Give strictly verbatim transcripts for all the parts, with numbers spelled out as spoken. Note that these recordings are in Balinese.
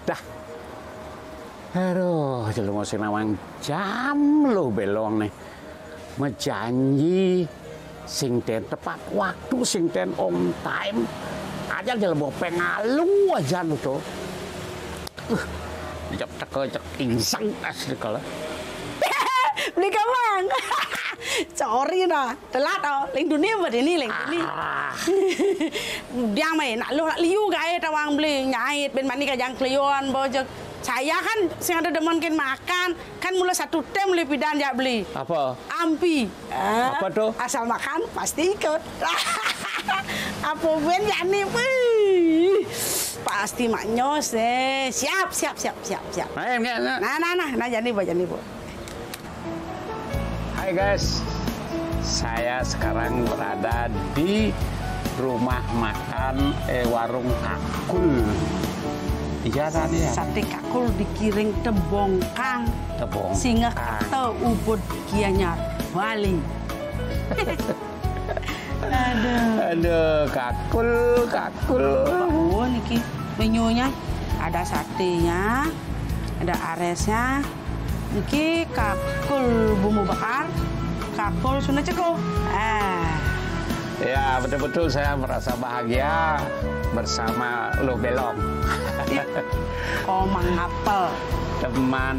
Dah. Aduh, jelema sing nawang jam Luh Belong nih. Mejanji sing ten tepat waktu, sing ten on time. Aja jelema pengalu aja lu tuh. Uh, jep teke jek ingseng asli kalau. Beli kamang. Sorry nah. Telat oh, ling dunia buat ini, ling dunia. Ah. Dia mah nak lu nak liu gae tawang beli nyait ben mani kajang kelion bojek. Saya kan sing ada demen kin makan, kan mula satu tem beli pidan jak beli. Apa? Ampi. Ah, apa tuh? Asal makan pasti ikut. Apa ben jani wih. Pasti maknyos eh. Siap, siap, siap, siap, siap. Nah, nah, nah, nah, jani bu, jani bu. Hai guys, saya sekarang berada di rumah makan eh warung Kakul. Iya tadi ya. Sate Kakul dikiring tebongkang. Tebongkang. Singa kata ubud Gianyar Bali. Aduh. Aduh, Kakul, Kakul. Oh, niki menunya ada satenya, ada aresnya, niki kakul bumbu bakar, kakul sunda ceko. Ah. Ya, betul-betul saya merasa bahagia bersama Luh Belong. Komang apel. Teman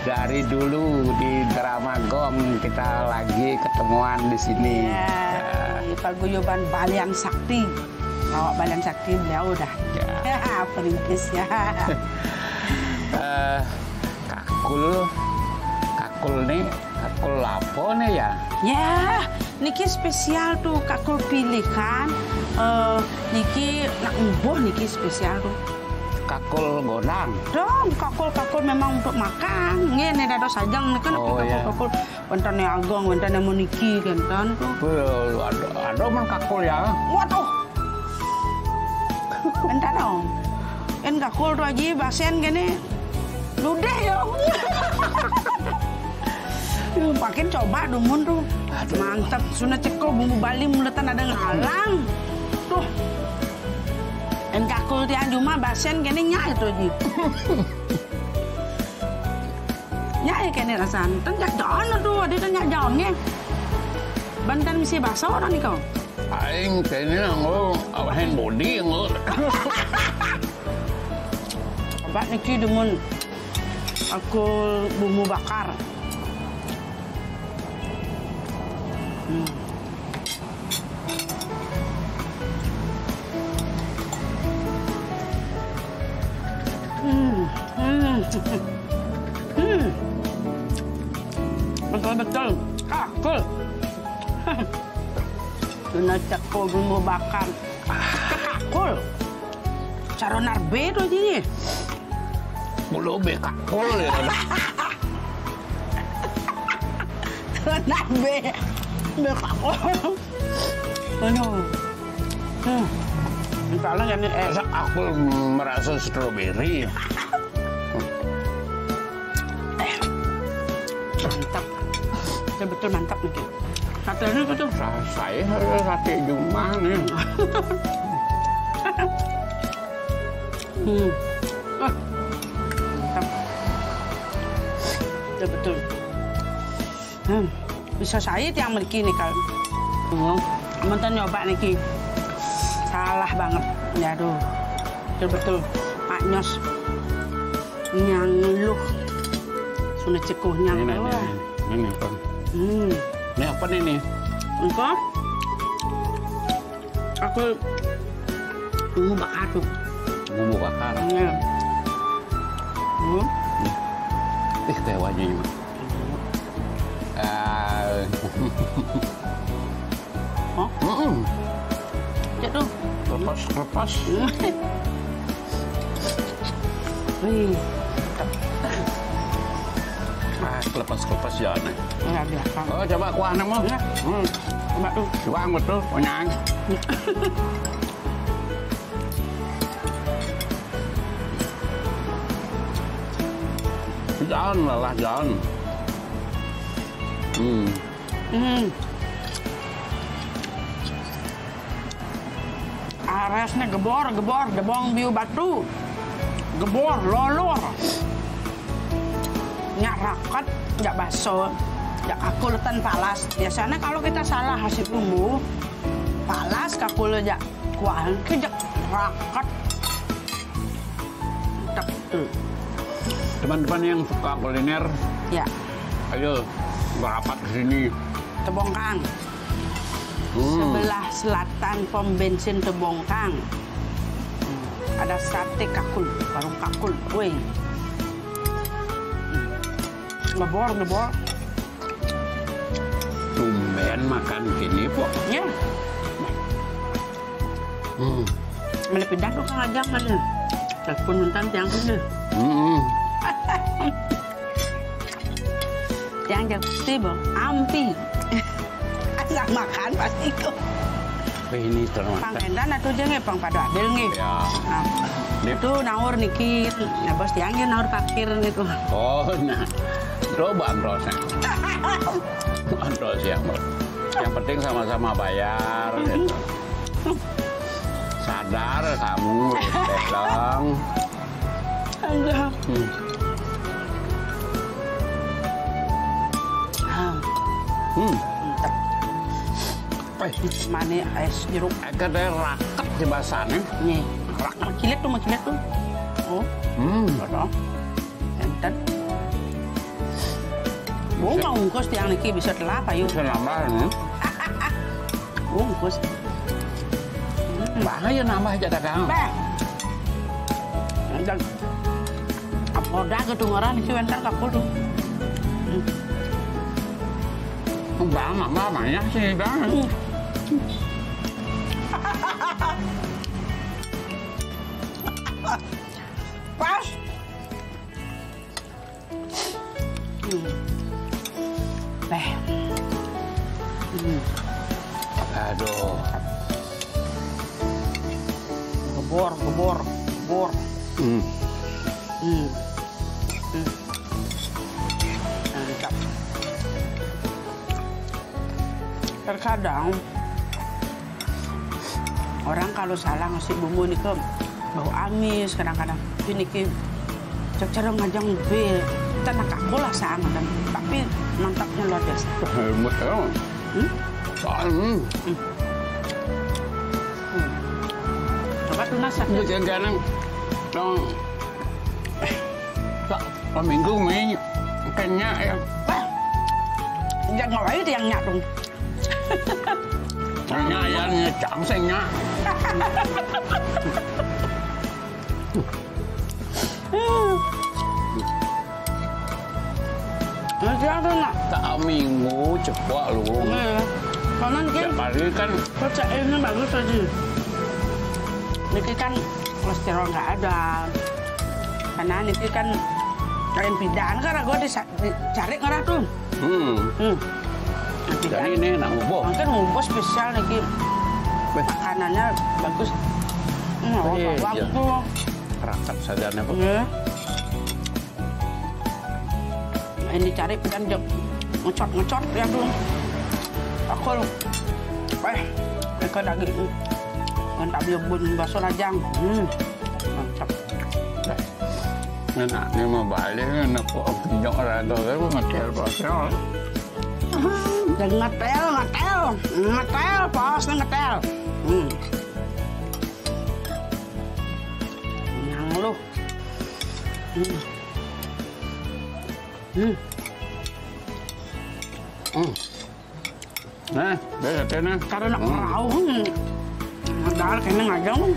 dari dulu di drama Gong kita lagi ketemuan di sini. Ya, di paguyuban Balian Sakti. Bawa Balian Sakti beliau dah. Ya. Perintis ya. Eh, kakul, kakul nih, kakul apa nih ya? Ya, niki spesial tuh kakul pilihan. Eh, niki nak embuh niki spesial tuh. Kakul godang. Dong, kakul-kakul memang untuk makan. Ngene dados sajang niku. Oh, iya. Kakul-kakul wonten ageng, wonten moniki kenten tuh. Ada, ada men kakul ya. Waduh. Entar dong. En kakul tuh aja basen gini. Ludeh ya. Makin coba dumun tuh. Aduh. Mantep, sunda ceko bumbu Bali muletan ada ngalang. Tuh. En kakul tiang cuma basen gini nyak itu aja. Nyak ya kene rasan. Ten nyak daun tuh, ada ten nyak daunnya. Banten misi baso orang nih kau. Aing kene nganggo hand body nganggo. Obat niki demen. Aku bumbu bakar. Hmm. Hmm. Hmm. Hmm. Betul-betul kakul. Kena cekul bumbu bakar. Kakul. Cara narbe tuh ji. Mulu be kakul ya. Narbe. Be kakul. Aduh. Hmm. Misalnya ini es. Masa aku merasa strawberry. Mantap. Betul-betul mantap nih. Sate ini tuh. Sa-, saya harus sate Jumah nih. Hmm. Wah. Mantap. Betul-betul. Hmm. Bisa saya tiang mriki nih kalau. Oh, mantan nyoba niki. Salah banget. Ya aduh. Betul-betul. Maknyos. Nyang luh. Sunda cekuh nyang. Ini, ini, ini apa? Hmm. Ini apa nih, nih? Engko? Aku bumbu bakar tuh. Bumbu bakar. Iya. Hmm. Ih, teh wajahnya mah. Ah. Hah? Mm-mm. Cek tuh. Lepas, lepas. Wih. Ah, lepas, lepas ya nih. Enggak biasa. Oh, coba kuah nemu. Ya. Hmm. Coba tuh. Coba betul, kenyang. Jangan lelah, jangan. Hmm. Hmm. Aresnya gebor, gebor, debong biu batu. Gebor, lolor. Nyak raket, nyak baso, nyak kakuletan palas. Biasanya kalau kita salah kasih bumbu, palas kakul nyak kuah, nyak raket. Mantap. Hmm. Teman-teman yang suka kuliner, ya, ayo merapat ke sini. Tebongkang. Hmm. Sebelah selatan pom bensin Tebongkang. Ada sate kakul, warung kakul. Woi. Ngebor, ngebor. Tumben makan kini, Pok. Ya. Hmm. Mana pindah tuh Kang Ajang mana? Telepon nonton tiang sini. Hmm. Tiang jam tiba, ampi. Asal makan pasti itu. Ini terus. Pang endan atau jangan pang pada adil nih. Ya. Nah, itu naur niki, ya bos tiang ya naur parkir gitu. Oh, nah. Coba terus. Terus ya, Bos. Yang penting sama-sama bayar, gitu. Sadar kamu, Belong. Aduh. Hmm. Ah. Hmm. Mantap. Eh. Mana es jeruk? Ada raket di basahnya. Nih, raket kilat tuh, kilat tuh. Oh. Hmm. Ada. Enten. Mau ungkus tiang niki bisa telah, ayo. Bisa nambah, hmm. Ungkus. Hmm. Bahaya nambah aja dagang. Bah. Enten. Apa udah kedengeran si Wenten kakul tuh. Hmm. Bang, mama banyak sih, Bang. Hmm. Pas. Hmm. Teh. Hmm. Aduh. Gebor, gebor, gebor. Hmm. Hmm. Hmm. Mantap. Terkadang orang kalau salah ngasih bumbu nih ke bau amis kadang-kadang. Ini ki cocok ngajang be. Kita nak aku lah sama dan tapi mantapnya luar biasa. Hebat ya. Hmm? Soal, hmm. Hmm. Hmm. Coba tunas. Itu jangan-jangan dong. Pak, Pak Minggu mi kenyang ya. Wah, jangan ngawain tiang nyak dong. Kenyang ya, nyecang sengnya. Nanti ada nak. Tak minggu cepat lu. Iya. Paman kan. Tiap hari kan. Kocak ini bagus tadi. Niki kan kolesterol nggak ada. Karena niki kan lain bidang kan aku dicari ngarah tuh. Hmm. Hmm. Jadi ini nak ngubuh. Mungkin ngubuh spesial niki. Makanannya bagus. Hmm, iya. Rakat saja nih, Bu. Iya. Ini cari kan jek ngecot-ngecot ya tuh. Aku eh mereka lagi mantap ya bun bakso rajang. Hmm. Mantap. Enak nih mau balik nih kok pinjok rada tapi ngetel bakso. Dan ngetel, ngetel, ngetel, pas ngetel. Hmm. Nang lu. Hmm. Hmm. Hmm. Nah, beda teh nah. Karena rau. Hmm. Padahal kena ngajang.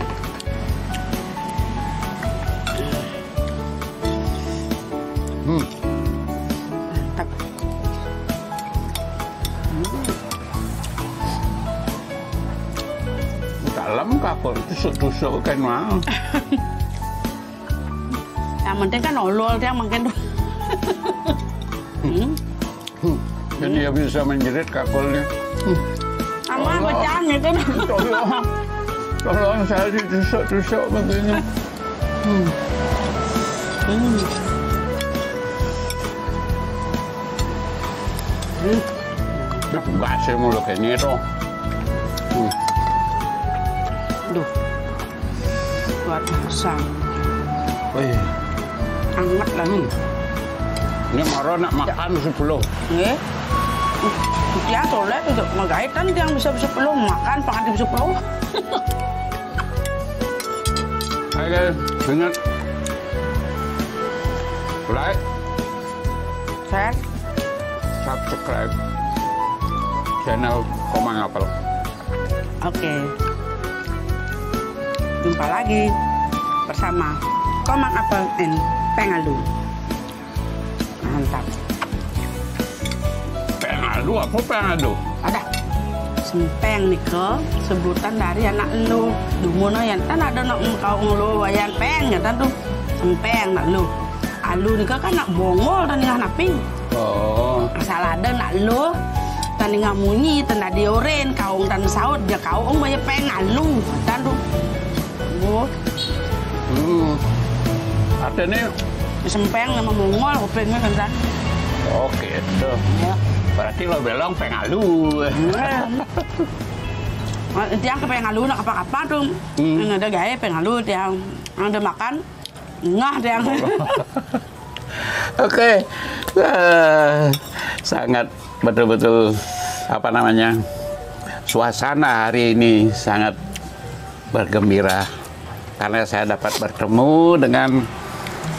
Hmm. Mantap. Hmm. Dalam kakor tusuk-tusuk kan mau. Yang penting kan olol dia makan. Hmm. Hmm. Jadi dia bisa menjerit kakolnya. Hmm. Sama pecah gitu. Tolong, tolong saya ditusuk-tusuk begini. Hmm. Hmm. Hmm. Gasnya mulu kayak ini tuh. Hmm. Duh. Buat masang. Wih, anget lah. Hmm. Ini mara nak makan sepuluh. Nggih. Tiang soleh itu, magaitan tiang bisa sepuluh, makan pangan bisa sepuluh. Oke, ingat. Like, share, subscribe channel Komang Apel. Oke. Jumpa lagi bersama Komang Apel and Pengalu. Mantap. Pengalu apa pengalu? Ada. Sempeng nika sebutan dari anak lu. Dumuna yang tan ada nak kau ngulu wayan peng ya tan tu. Sempeng nak lu. Alu nika kan nak bongol tan ningah napi. Oh. Asal ada nak lu. Tan ningah munyi, tan ada oren, kaung tan saut, dia kaung baya peng alu. Tan tu. Oh. Hmm. Artinya sempeng nama mongol kupingnya kan. Oh gitu. Ya. Berarti lo belong pengalu. Tiang ke pengalu nak apa-apa tu. Hmm. Yang ada gaya pengalu tiang. Yang ada makan ngah tiang. Oke. Eh, sangat betul-betul apa namanya, suasana hari ini sangat bergembira karena saya dapat bertemu dengan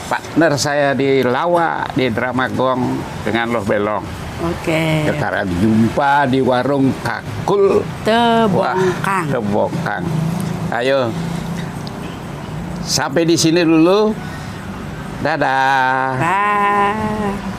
partner saya di Lawa di Drama Gong dengan Loh Belong. Oke. Sekarang jumpa di warung Kakul. Tebongkang. Wah, Tebongkang. Ayo, sampai di sini dulu. Dadah. Bye.